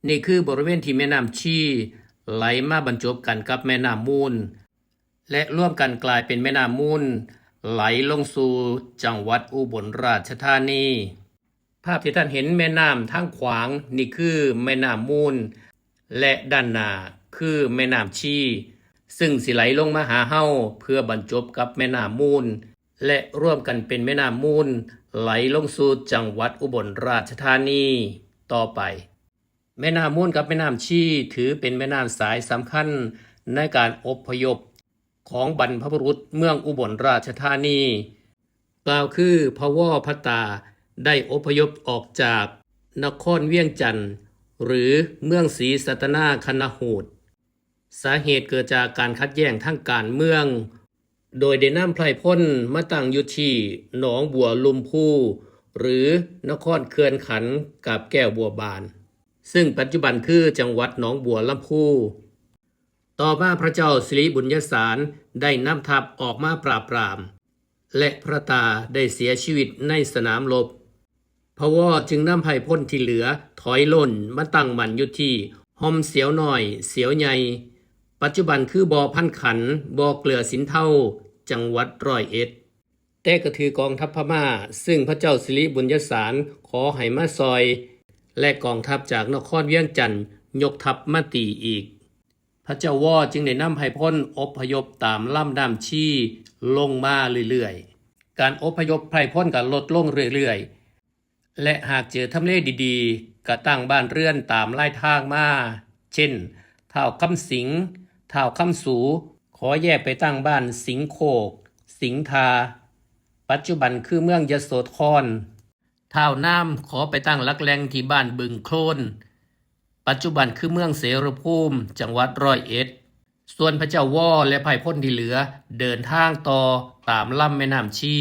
ນີ້ຄືບໍລິເວນທີ່ແມ່ນ້ຳຊີໄຫຼມາບັນຈົບກັນກັບແມ່ນ້ຳມູນ ແລະ ລວມກັນກາຍເປັນແມ່ນ້ຳມູນ ໄຫຼລົງສູ່ຈັງຫວັດອຸບົນລາຊະທານີ. ພາບທີ່ທ່ານເຫັນແມ່ນ້ຳທາງຂວາງ ນີ້ຄືແມ່ນ້ຳມູນ ແລະ ດ້ານໜ້າຄືແມ່ນ້ຳຊີ ຊຶ່ງຊິໄຫຼລົງມາຫາເຮົາເພື່ອບັນຈົບກັບແມ່ນ້ຳມູນ ແລະ ລວມກັນເປັນແມ່ນ້ຳມູນ ໄຫຼລົງສູ່ຈັງຫວັດອຸບົນລາຊະທານີຕໍ່ໄປ. ແມ່ນ້ຳມູນກັບແມ່ນ້ຳຊີ ຖືເປັນແມ່ນ້ຳສາຍສຳຄັນໃນການອົບພະຍົບຂອງບັນພະບຸລຸດເມືອງອຸບົນລາຊະທານີ ກ່າວຄື ພະວໍພະຕາໄດ້ອົບພະຍົບອອກຈາກນະຄອນວຽງຈັນ ຫຼື ເມືອງສີສັດຕະນາຄະນະຫູດ. ສາເຫດເກີດຈາກການຂັດແຍ່ງທາງການເມືອງ ໂດຍໄດ້ນຳໄພພົນມາຕັ້ງຢູ່ທີ່ໜອງບົວລົມພູ ຫຼື ນະຄອນເຂື່ອນຂັນ ກາບແກ້ວບົວບານ ຊຶ່ງປັດຈຸບັນຄືຈັງຫວັດໜອງບົວລຳພູ. ຕໍ່ມາພະເຈົ້າສິລິບຸນຍະສານໄດ້ນຳທັບອອກມາປາບປາມ ແລະ ພະຕາໄດ້ເສຍຊີວິດໃນສະໜາມລົບ. ພະວໍຈຶ່ງນຳໄພພົນທີ່ເຫຼືອຖອຍຫຼົ່ນມາຕັ້ງໝັ້ນຢູ່ທີ່ຮ່ອມສຽວນ້ອຍ ສຽວໃຫຍ່ ປັດຈຸບັນຄືບໍ່ພັນຂັນ ບໍ່ເກືອສິນເທົາ ຈັງຫວັດຮ້ອຍເອັດ. ແຕ່ກໍຖືກກອງທັບພະມ້າ ຊຶ່ງພະເຈົ້າສິລິບຸນຍະສານຂໍໃຫ້ມາຊ່ອຍ ແລະ ກອງທັບຈາກນະຄອນວຽງຈັນຍົກທັບມາຕີອີກ. ພະເຈົ້າວໍຈຶ່ງໄດ້ນຳໄພພົນອົບພະຍົບຕາມລຳນ້ຳຊີລົງມາເລື້ອຍໆ. ການອົບພະຍົບໄພພົນກໍລົດລົງເລື້ອຍໆ ແລະ ຫາກເຈີທຳເລດີໆ ກໍຕັ້ງບ້ານເຮືອນຕາມລາຍທາງມາ ເຊັ່ນ ທ້າວຄຳສິງ, ທ້າວຄຳສູ, ຂໍແຍກໄປຕັ້ງບ້ານສິງໂຄກ, ສິງທາ, ປັດຈຸບັນຄືເມືອງຍະໂສທອນ. ທ້າວນາມຂໍໄປຕັ້ງຫຼັກແຫຼ່ງທີ່ບ້ານບຶງໂຄນ, ປັດຈຸບັນຄືເມືອງເສລະພູມ, ຈັງຫວັດຮ້ອຍເອັດ. ສ່ວນພະເຈົ້າວໍ ແລະ ໄພພົນທີ່ເຫຼືອເດີນທາງຕໍ່ຕາມລຳແມ່ນ້ຳຊີ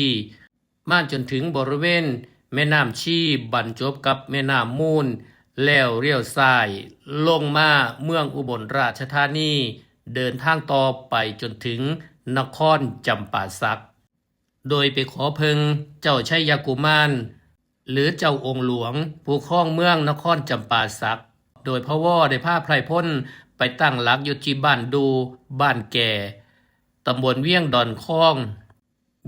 ມາຈົນເຖິງບໍລິເວນແມ່ນ້ຳຊີບັນຈົບກັບແມ່ນ້ຳມູນ ແລ້ວລ້ຽວຊ້າຍລົງມາເມືອງອຸບົນລາຊະທານີ, ເດີນທາງຕໍ່ໄປຈົນເຖິງນະຄອນຈຳປາສັກ. ໂດຍໄປຂໍເພິ່ງເຈົ້າໄຊຍະກຸມານ ຫຼື ເຈົ້າອົງຫຼວງ ຜູ້ຄອງເມືອງນະຄອນຈຳປາສັກ, ໂດຍພະວໍໄດ້ພາໄພພົນໄປຕັ້ງຫຼັກຢູ່ທີ່ບ້ານດູ, ບ້ານແກ່, ຕຳບົນວຽງດອນຄອງ,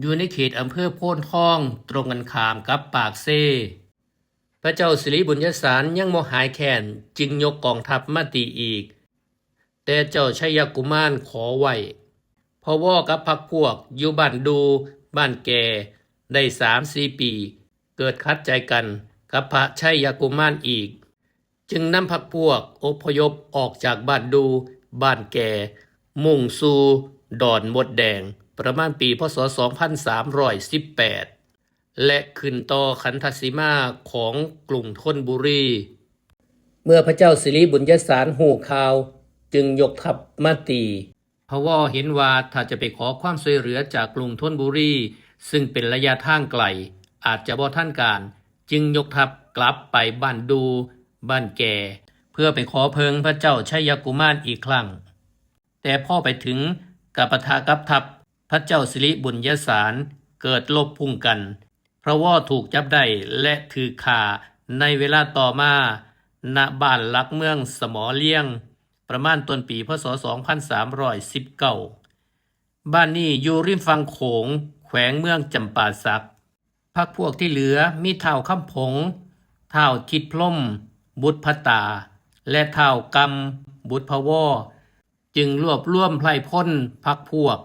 ຢູ່ໃນເຂດອຳເພີໂພນທອງ, ຕົງກັນຂ້າມກັບປາກເຊ. ພະເຈົ້າສິລິບຸນຍະສານຍັງບໍ່ຫາຍແຄ້ນ, ຈຶ່ງຍົກກອງທັບມາຕີອີກ. ແຕ່ເຈົ້າໄຊຍະກຸມານຂໍໄວ້. ພະວໍກັບພັກພວກຢູ່ບ້ານດູ, ບ້ານແກ່ ໄດ້ສາມສີ່ປີ, ເກີດຂັດໃຈກັນກັບພະໄຊຍະກຸມານອີກ, ຈຶ່ງນຳພັກພວກອົບພະຍົບອອກຈາກບ້ານດູ, ບ້ານແກ່ ມຸ່ງສູ່ດອນມົດແດງ ປະມານປີ ພ.ສ. ສອງພັນສາມຮ້ອຍສິບແປດ ແລະ ຂຶ້ນຕໍ່ຂັນທະສີມາຂອງກຸງທົນບູຣີ. ເມື່ອພະເຈົ້າສິລິບຸນຍະສານຮູ້ຂ່າວ ຈຶ່ງຍົກທັບມາຕີ. ພະວໍເຫັນວ່າຖ້າຈະໄປຂໍຄວາມຊ່ວຍເຫຼືອຈາກກຸງທົນບູຣີ ຊຶ່ງເປັນໄລຍະທາງໄກ ອາດຈະບໍ່ທັນການ, ຈຶ່ງຍົກທັບກັບໄປບ້ານດູ, ບ້ານແກ່ ເພື່ອໄປຂໍເພິ່ງພະເຈົ້າໄຊຍະກຸມານອີກຄັ້ງ. ແຕ່ພໍໄປເຖິງ ກະປະທະກັບທັບພະເຈົ້າສິລິບຸນຍະສານ ເກີດລົບພຸ້ງກັນ, ພະວໍຖືກຈັບໄດ້ ແລະ ຖືກຂ້າໃນເວລາຕໍ່ມາ ນະບ້ານຫຼັກເມືອງສະໝໍລຽງ ປະມານຕົ້ນປີ ພ.ສ. ສອງພັນສາມຮ້ອຍສິບເກົ້າ. ບ້ານນີ້ຢູ່ລິມຝັ່ງໂຂງ ແຂວງເມືອງຈຳປາສັກ. ພັກພວກທີ່ເຫຼືອມີທ້າວຄຳຜົງ, ທ້າວທິດພົມ, ບຸດພະຕາ ແລະ ທ້າວກຳ ບຸດພະວໍ ຈຶ່ງລວບລວມໄພພົນພັກພວກ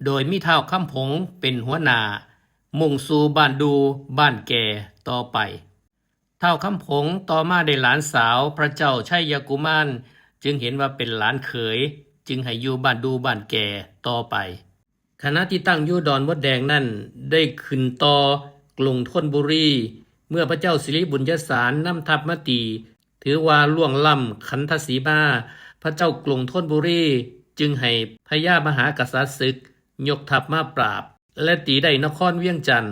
ໂດຍມີທ້າວຄຳຜົງເປັນຫົວໜ້າ, ມຸ່ງສູ່ບ້ານດູບ້ານແກ່ຕໍ່ໄປ. ທ້າວຄຳຜົງຕໍ່ມາໄດ້ຫຼານສາວພະເຈົ້າໄຊຍະກຸມານ ຈຶ່ງເຫັນວ່າເປັນຫຼານເຂີຍ, ຈຶ່ງໃຫ້ຢູ່ບ້ານດູບ້ານແກ່ຕໍ່ໄປ. ຂະນະທີ່ຕັ້ງຢູ່ດອນມົດແດງນັ້ນ ໄດ້ຂຶ້ນຕໍ່ກຸງທົນບູຣີ. ເມື່ອພະເຈົ້າສິລິບຸນຍະສານນຳທັບມາຕີ ຖືວ່າລ່ວງລ້ຳຂັນທະສີມາ, ພະເຈົ້າກຸງທົນບູຣີຈຶ່ງໃຫ້ພະຍາມະຫາກະສັດເສິກຍົກທັບມາປາບ ແລະ ຕີໄດ້ນະຄອນວຽງຈັນ,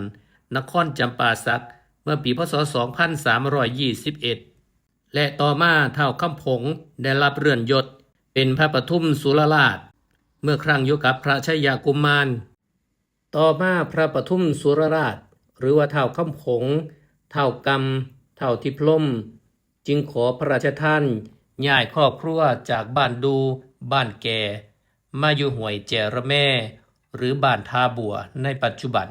ນະຄອນຈຳປາສັກ ເມື່ອປີ ພ.ສ. ສອງພັນສາມຮ້ອຍຊາວເອັດ ແລະ ຕໍ່ມາທ້າວຄຳຜົງໄດ້ຮັບເລື່ອນຍົດເປັນພະປະທຸມສຸລະລາດ ເມື່ອຄັ້ງຢູ່ກັບພະໄຊຍະກຸມານ. ຕໍ່ມາພະປະທຸມສຸລະລາດ ຫຼືວ່າທ້າວຄຳຜົງ, ທ້າວກຳ, ທ້າວທິດພົມ ຈຶ່ງຂໍພະລາຊະທານຍ້າຍຄອບຄົວຈາກບ້ານດູ່ ບ້ານແກ່ ມາຢູ່ຫ້ວຍແຈລະແມ ຫຼື ບ້ານທ່າບົວໃນປັດຈຸບັນ.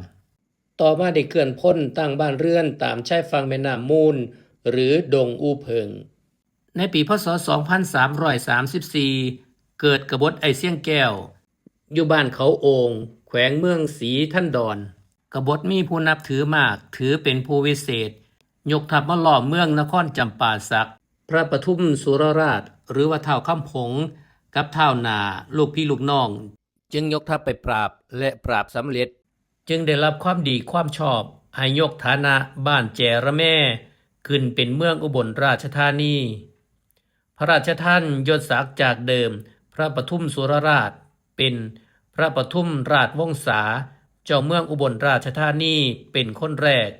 ຕໍ່ມາໄດ້ເຄື່ອນພົ້ນຕັ້ງບ້ານເຮືອນຕາມຊາຍຝັ່ງແມ່ນ້ຳມູນ ຫຼື ດົງອູເຜິ້ງ. ໃນປີ ພ.ສ. ສອງພັນສາມຮ້ອຍສາມສິບສີ່ ເກີດກະບົດໄອ້ຊຽງແກ້ວ ຢູ່ບ້ານເຂົາໂອ່ງ ແຂວງເມືອງສີທັນດອນ. ກະບົດມີຜູ້ນັບຖືມາກ ຖືເປັນຜູ້ວິເສດ ຍົກທັບມາລ້ອມເມືອງນະຄອນຈຳປາສັກ. ພະປະທຸມສຸລະລາດ ຫຼືວ່າທ້າວຄຳຜົງ ກັບທ້າວໜ້າ ລູກພີ່ລູກນ້ອງ ຈຶ່ງຍົກທັບໄປປາບ ແລະ ປາບສຳເລັດ ຈຶ່ງໄດ້ຮັບຄວາມດີຄວາມຊອບ ໃຫ້ຍົກຖານະບ້ານແຈລະແມ ຂຶ້ນເປັນເມືອງອຸບົນລາຊະທານີ. ພະລາຊະທານຍົດສັກຈາກເດີມ ພະປະທຸມສຸລະລາດ ເປັນພະປະທຸມລາດວົງສາ ເຈົ້າເມືອງອຸບົນລາຊະທານີ ເປັນຄົນແລກ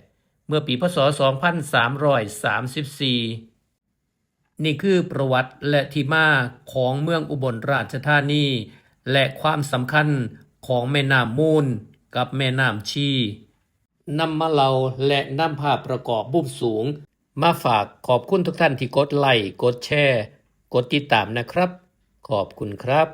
ເມື່ອປີ ພ.ສ. ສອງພັນສາມຮ້ອຍສາມສິບສີ່. ນີ້ຄືປະຫວັດ ແລະ ທີ່ມາຂອງເມືອງອຸບົນລາຊະທານີ ແລະ ຄວາມສຳຄັນຂອງແມ່ນ້ຳມູນກັບແມ່ນ້ຳຊີ ນຳມາເລົ່າ ແລະ ນຳພາບປະກອບມຸມສູງມາຝາກ. ຂອບຄຸນທຸກທ່ານທີ່ກົດໄລ້ ກົດແຊ ກົດຕິດຕາມນະຄັບ. ຂອບຄຸນຄັບ.